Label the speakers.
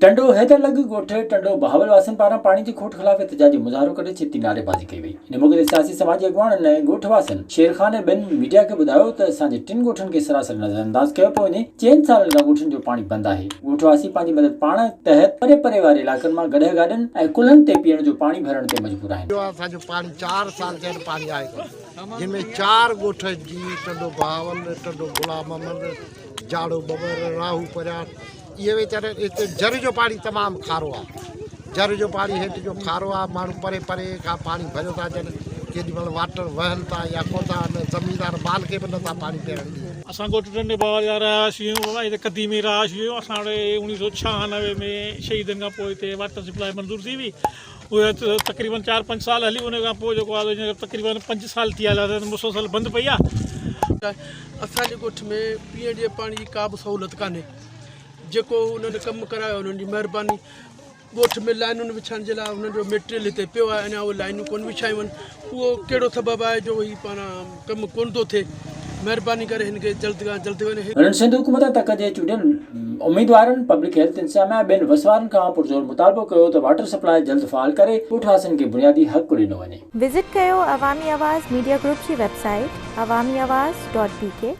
Speaker 1: ٽنڊو حيدر لڳ ڳوٺ ٽنڊو بهاول واسين پاران پاڻي جي کوٽ خلاف احتجاجي مظاهرو ڪري ڇتي نعريبازي ڪئي وئي. ان موقعي تي سياسي سماجي اڳواڻن ۽ ڳوٺ واسين شير خان ۽ ٻين ميڊيا کي ٻڌايو ته اسان جي ٽن ڳوٺن کي سراسر نظرانداز ڪيو پيو وڃي، چئن سالن کان ڳوٺن جو پاڻي بند آهي، ڳوٺ واسي پنهنجي مدد پاڻ تحت پري پري واري علائقن مان گڏهه گاڏين ۽ ڪلهن تي پيئڻ جو پاڻي ڀرڻ تي مجبور آهن.
Speaker 2: جو اسان جو پاڻي چار سال ٿيا آهن پاڻي آهي ڪونه جنهن ۾ چار ڳوٺ جي ٽنڊو بهاول، ٽنڊو غلام محمد، جاڙو ٻٻر، راهو پريان اهي ويچارا هتي جر جو پاڻي تمام کارو آ جر جو پاڻي هيٺ جو کارو آ ماڻهو پري پري کان پاڻي ڀريو ٿا اچن ڪيڏي مهل واٽر وهن ٿا يا ڪو ٿا زميندار مال کي به نٿا پاڻي پيئڻ ڏين.
Speaker 3: اسان ڳوٺ ٽنڊي باوال جا رهواسي آهيون بابا هتي قديمي رهائشي آهيون اسان وٽ 1996 ۾ شهيدن کان پوء هتي واٽر سپلاء منظور ٿي هئي اها تقريبن چار پنج سال هلي ان کان پوء جيڪو آهي هينئر تقريبن پنج سال ٿي آيا آهن مسلسل بند پئي آهي.
Speaker 4: اسان جي ڳوٺ ۾ پيئڻ جي پاڻي جي ڪا به سهولت ڪانهي جيڪو انهن ڪم ڪرايو انهن جي مهرباني ڳوٺ ۾ لائنن وڇائڻ جي لاء انهن جو ميٽريل هتي پيو آهي اڃا اهي لائنون ڪونه وڇايون آهن اهو ڪهڙو سبب آهي جو هي پاڻ ڪم ڪونه ٿو ٿئي مهرباني ڪري هن کي جلد کان جلد وڃي.
Speaker 1: هنن سنڌ حڪومت ۽ تڪ جي چونڊيل اميدوارن، پبلڪ هيلٿ انتظاميا ۽ ٻين وس وارن کان پرزور مطالبو ڪيو ته واٽر سپلاء جلد فعال ڪري ڳوٺ واسين کي بنيادي حق ڏنو وڃي.
Speaker 5: وزٽ ڪيو عوامي آواز ميڊيا گروپ جي website Awami Awaz dot B K.